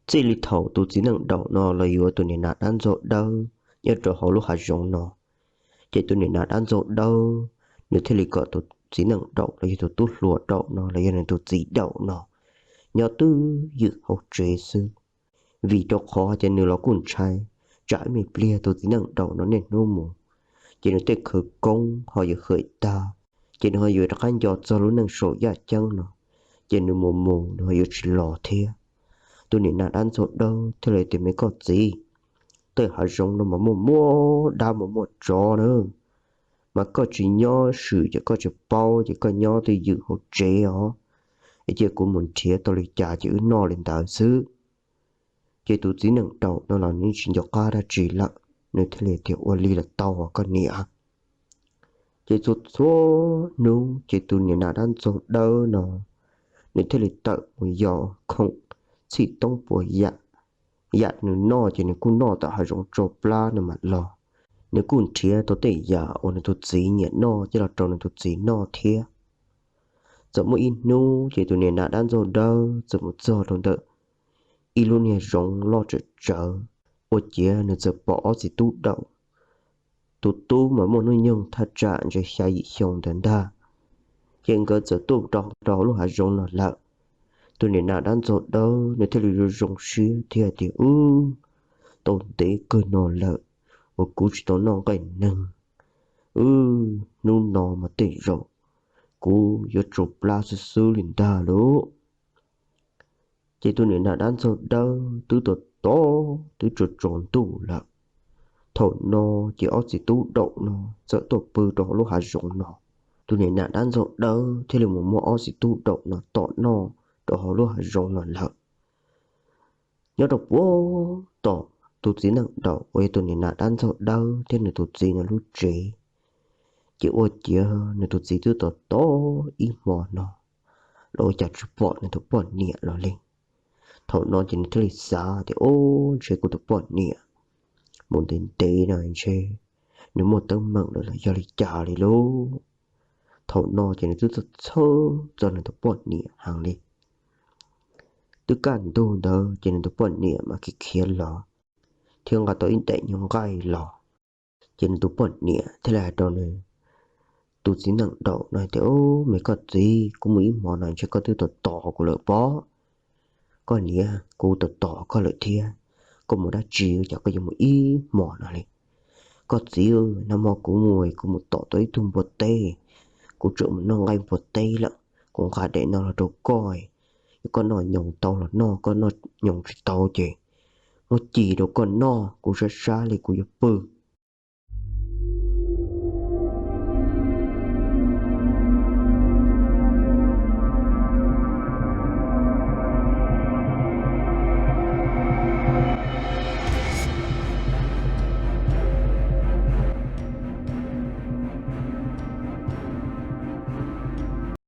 Txij li thaum tus txiv neej daum no los yuav tus niam nas dab ntxaug dawb nyob rau hauv lub hav zoov no, ces tus niam nas dab ntxaug dawb nws thiaj li kom tus txiv neej daum los yog tus tub hluas daum no los yog nws tus txiv daum no nyob twj ywm hauv tsev xwb. Vim rau qhov tias nws los kuj ntshai tsam ib me pliag tus txiv neej daum no niaj hnub mus, ces nws tej khawv koob ho yuav hawm tag, ces nws ho yuav rov qab nco txog lub neej saum yaj ceeb no, ces nws mus mus nws ho yuav tsis los thiab. Tus niam nas dab ntxaug dawb thiaj li tias, Me koj txiv, tej hav zoov no mas muaj muaj dab mas muaj tsov na, mas koj tsis nyob swm ces koj tsis paub, ces koj nyob twj ywm hauv tsev os, es cia kuv mus nrhiav tau li cas ces wb noj li ntawd xwb. Ces tus txiv neej daum no los nws tsis nco qab dab tsi lawm, nws thiaj li tias, Ua li los tau os koj niam. Ces txhua txhua hnub ces tus niam nas dab ntxaug dawb no nws thiaj li tawm mus yos khoom txhij toob puas yam, yam nws noj ces nws kuj noj tom hav zoov tsau plab no mam los. Nws kuj nrhiav tau tej yam uas nws tus txiv nyiam noj coj los rau nws tus txiv noj thiab. Txawm muaj ib hnub ces tus niam nas dab ntxaug dawb txawm mus txog rau ntawm ib lub niag zoov loj tsawv tsawv, ua ciav nws txawm pom ob txiv tub daum. Tus tub mas muaj hnub nyoog thaj tsam ntshe xya yim xyoo ntawd ntag, ces nkawd txawm tuaj rau rau lub hav zoov no lawm. Tus niam nas dab ntxaug dawb nws thiaj li zoo zoo siab thiab tias, Wb tau ntev kawg no lawm uas kuv tsis tau noj nqaij neeg, wb hnub no mas tej zaum kuv yuav tsau plab xwb xwb li ntag lauj. Ces tus niam nas dab ntxaug dawb twb tos tos twb tsaus tsaus ntuj lawm. Thaum no ces ob txiv tub daum no txawm tuaj pw rau hauv lub hav zoov no. Tus niam nas dab ntxaug dawb thiaj li mus muab ob txiv tub daum no tom noj rau hauv lub hav zoov no lawm. Nyob rau puag tom tus txiv neej daum uas yog tus niam nas dab ntxaug dawb thiab nws tus txiv no lub tsev, ces ua ciav nws tus txiv twb tos tos ib hmo no los ua cas tsis pom nws tus poj niam los li. Thaum no ces nws thiaj li xav tias, Ub, ntshe kuv tus poj niam mus ntev ntev no ntshe nws muaj teeb meem lawm los yog li cas li lauj. Thaum no ces nws twb txhawj txhawj txog nws tus poj niam heev li. Twb kaj ntug ntawd ces nws tus poj niam mas khiav khiav los thiab nqa tau ib daim nyuag nqaij los. Ces nws tus poj niam thiaj li hais rau nws tus txiv neej daum no hais tias, Ub, me koj txiv, kuv mus ib hmo no ntshe koj twb tos tos kuv lawm pob. Koj niam, kuv tos tos koj lawm thiab, koj mus dab tsi ua cas koj yuav mus ib hmo no li? Koj txiv, nag hmo kuv mus kuv mus tom tau ib tug npua teb, kuv tseem mus noj nqaij npua teb lawm, kuv nqa daim no los rau koj, yog koj noj nyoos tau los noj, koj noj nyoos tsis tau ces muab ci rau koj noj, kuv sab sab li kuv yuav pw.